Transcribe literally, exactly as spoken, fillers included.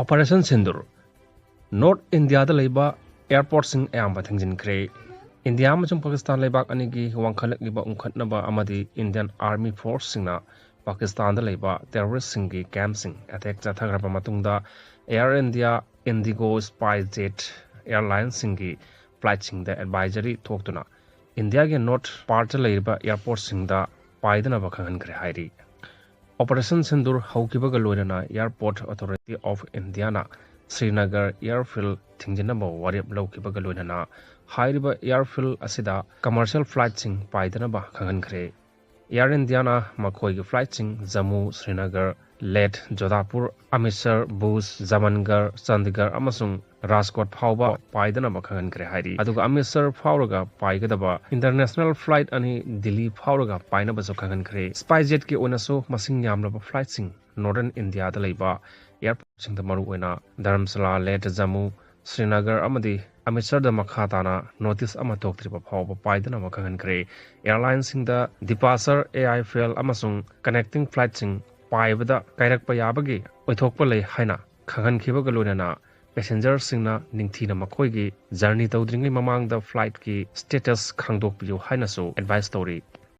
Operation Sindoor꯫ North Indiaꯗ ꯂꯩꯕ airportꯁꯤꯡ ꯑꯌꯥꯝꯕ ꯊꯤꯡꯖꯤꯟꯈ꯭ꯔꯦ꯫ India ꯑꯃꯁꯨꯡ ꯄꯥꯀꯤꯁꯇꯥꯟ ꯂꯩꯕꯥꯛ ꯑꯅꯤꯒꯤ ꯋꯥꯡꯈꯠꯂꯛꯂꯤꯕ ꯎꯪꯈꯠꯅꯕ ꯑꯃꯗꯤ Indian Army Forceꯁꯤꯡꯅ ꯄꯥꯀꯤꯁꯇꯥꯟꯗ ꯂꯩꯕ terroristꯁꯤꯡꯒꯤ campꯁꯤꯡ attack ꯆꯠꯊꯈ꯭ꯔꯕ ꯃꯇꯨꯡꯗ, Air India, IndiGo, SpiceJet airlineꯁꯤꯡꯒꯤ flightꯁꯤꯡꯗ advisory ꯊꯣꯛꯇꯨꯅ ꯏꯟꯗꯤꯌꯥꯒꯤ north partꯇ ꯂꯩꯔꯤꯕ airportꯁꯤꯡꯗ ꯄꯥꯏꯗꯅꯕ ꯈꯪꯍꯟꯈ꯭ꯔꯦ ꯍꯥꯏꯔꯤ꯫ Operation Sindoor ꯍꯧꯈꯤꯕꯒ ꯂꯣꯏꯅꯅ Airport Authority of Indiaꯅ Srinagar airfield ꯊꯤꯡꯖꯤꯟꯅꯕ ꯋꯥꯔꯦꯞ ꯂꯧꯈꯤꯕꯒ ꯂꯣꯏꯅꯅ ꯍꯥꯏꯔꯤꯕ airfield ꯑꯁꯤꯗ commercial flightꯁꯤꯡ ꯄꯥꯏꯗꯅꯕ ꯈꯪꯍꯟꯈ꯭ꯔꯦ꯫ Air Indiaꯅ ꯃꯈꯣꯏꯒꯤ flightꯁꯤꯡ ꯖꯝꯃꯨ, ꯁ꯭ꯔꯤꯅꯒꯔ, ꯂꯦꯍ, ꯖꯣꯙꯄꯨꯔ, ꯑꯃ꯭ꯔꯤꯠꯁꯔ, ꯚꯨꯖ, ꯖꯃꯟꯒꯔ, ꯆꯟꯗꯤꯒꯔ ꯑꯃꯁꯨꯡ ꯔꯥꯖꯀꯣꯠ ꯐꯥꯎꯕ ꯄꯥꯏꯗꯅꯕ ꯈꯪꯍꯟꯈ꯭ꯔꯦ ꯍꯥꯏꯔꯤ꯫ ꯑꯗꯨꯒ ꯑꯃ꯭ꯔꯤꯠꯁꯔ ꯐꯥꯎꯔꯒ ꯄꯥꯏꯒꯗꯕ international flight ꯑꯅꯤ ꯗꯤꯜꯂꯤ ꯐꯥꯎꯔꯒ ꯄꯥꯏꯅꯕꯁꯨ ꯈꯪꯍꯟꯈ꯭ꯔꯦ꯫ SpiceJetꯀꯤ ꯑꯣꯏꯅꯁꯨ ꯃꯁꯤꯡ ꯌꯥꯝꯂꯕ flightꯁꯤꯡ Northern Indiaꯗ ꯂꯩꯕ airportꯁꯤꯡꯗ, ꯃꯔꯨꯑꯣꯏꯅ ꯙꯔꯝꯁꯥꯂꯥ, ꯂꯦꯍ, ꯖꯝꯃꯨ, ꯁ꯭ꯔꯤꯅꯒꯔ ꯑꯃꯗꯤ ꯑꯃ꯭ꯔꯤꯠꯁꯔꯗ ꯃꯈꯥ ꯇꯥꯅ notice ꯑꯃ ꯊꯣꯛꯇ꯭ꯔꯤꯕ ꯐꯥꯎꯕ ꯄꯥꯏꯗꯅꯕ ꯈꯪꯍꯟꯈ꯭ꯔꯦ꯫ Airlineꯁꯤꯡꯗ departure, arrival ꯑꯃꯁꯨꯡ connecting flightꯁꯤꯡ ꯄꯥꯏꯕꯗ ꯀꯥꯏꯔꯛꯄ ꯌꯥꯕꯒꯤ ꯑꯣꯏꯊꯣꯛꯄ ꯂꯩ ꯍꯥꯏꯅ ꯈꯪꯍꯟꯈꯤꯕꯒ ꯂꯣꯏꯅꯅ, passengerꯁꯤꯡꯅ ꯅꯤꯡꯊꯤꯅ ꯃꯈꯣꯏꯒꯤ journey ꯇꯧꯗ꯭ꯔꯤꯉꯩ ꯃꯃꯥꯡꯗ flightꯀꯤ status ꯈꯪꯗꯣꯛꯄꯤꯌꯨ ꯍꯥꯏꯅꯁꯨ advise ꯇꯧꯔꯤ꯫